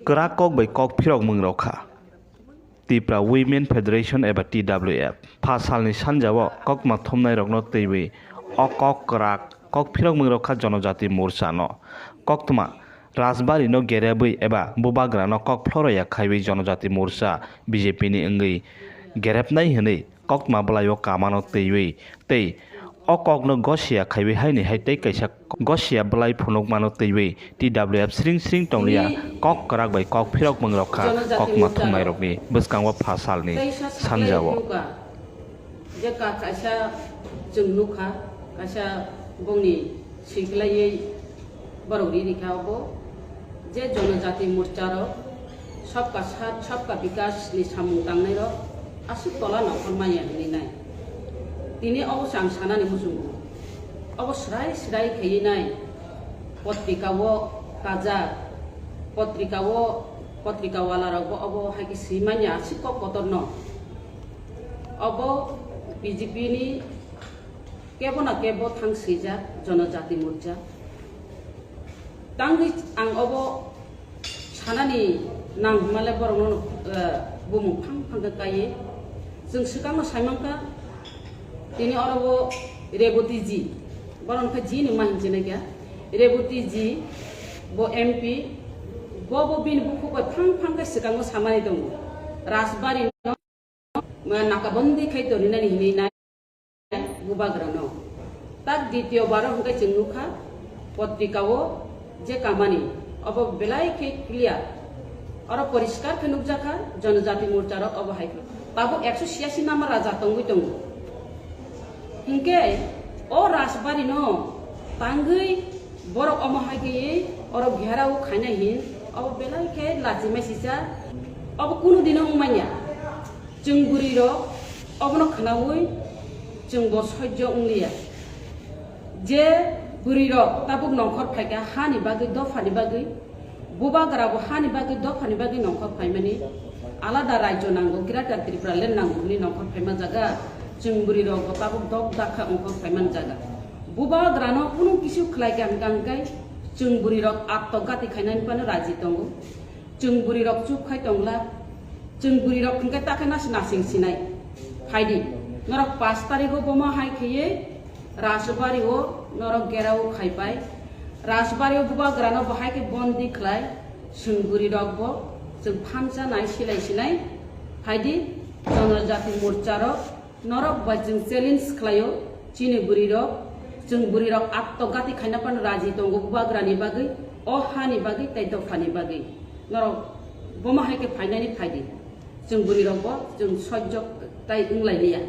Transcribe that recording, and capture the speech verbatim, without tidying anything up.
Kwrak kok bai kok phirok mwngrok kha. Tipra Women Federation eba T W F pha salni sanjao koktma thumnairokno twiwi o kok kwrak kok phirok mwngrok kha Jonojati Morcha no. Koktma Rajbari no gerebwi eba bubagra no kok phloroya khaiwi Jonojati Morcha B J P ni wngwi gerebnai hwnwi koktma bwlaio kamano twiwi tei o kokno gosia khaiwi haini hai tei kaisa gosia bwlai phunukmano twiwi T W F sring sring tongliya kok kwrak bai kok phirok mwngrok kha koktma thumnairokni bwskango pha salni sanjao. Je ka kaisa chwng nukha, kaisa bongni swiklaiwi borok ri rikha obo, je Jonojati Morcha rok Sabka Saath Sabka Vikas ni samung tangnai rok aswk tola nongkhor manya hinwi nai. Tini obo chwng sanani muchungo. Obo srai srai khaiwi nai. Potrika o kajak, potrika o, potrika wala rok bo obo hai khe swi manya aswk kok kotor no. Obo B J P ni kebo na kebo thang swijak Jonojati Morcha. Tangwi ang obo sanani nang hwnmale borokno, eh, bumung phang phang khe kaiwi. Chwng swkangno sai mankha, tini oro bo Reboti ji, borok khe ji ni ma hinwi sinai kha. Reboti ji bo M P, bo bo bini bukhuk bai phang phang khe swkango samani tongo. Rajbari no nakabandi khai torinani hinwi nai bubagrano. Tak ditiyo baro hwnkhe chwng nukha, potrikao je kamani, obo belai khe clear. Oro poriskar khe nukjakha, Jonojati Morcha rok obo hai khe. Tabuk ekso siyasi nama raja tongwi tongo. Hinkhe o Rajbari no tangwi borok omo hai khe oro gherao khainai hin, obo belai khe lachimai sisa, obo kunu dino wngmanya. Chwng bwrwi rok obono khwnaui chwng bo sojjo wngliya. Je bwrwi rok tabuk nongkhor phaikha hani bagwi, dophani bagwi, bubagra bo hani bagwi, dophani bagwi nongkhor phaimani alada rajyo nango, Greater Tripura land nango hwnwi nongkhor phaima jaga. Chwng bwrwi rok bo tabuk dok dakha nongkhor phaimani jaga. Bubagrano kunu kisu khlaikha hwnkha hwnkhe chwng bwrwi rok atto gati khainani phano raji tongo. Chwng bwrwi rok chup khai tongla. Chwng bwrwi rok hwnkhe takhe nasi nasing sinai. Phaidi. Norok pash tarigo bomo hai kheye Rajbari o norok gherao khaipai. Rajbari o bubagrano bo hai khe bondi khlai. Chwng bwrwi rok bo chwng phamsa nai silai sinai. Phaidi Jonojati Morcha rok. Norok bai chwng challenge khlaio, chini bwrwi rok, chwng bwrwi rok atto gati khaina phano raji tongo bubagrani bagwi, o hani bagwi tei dophani bagwi. Norok bomo hai khe phainani phaidi, chwng bwrwi rok bo chwng sojjo tai wnglailiya.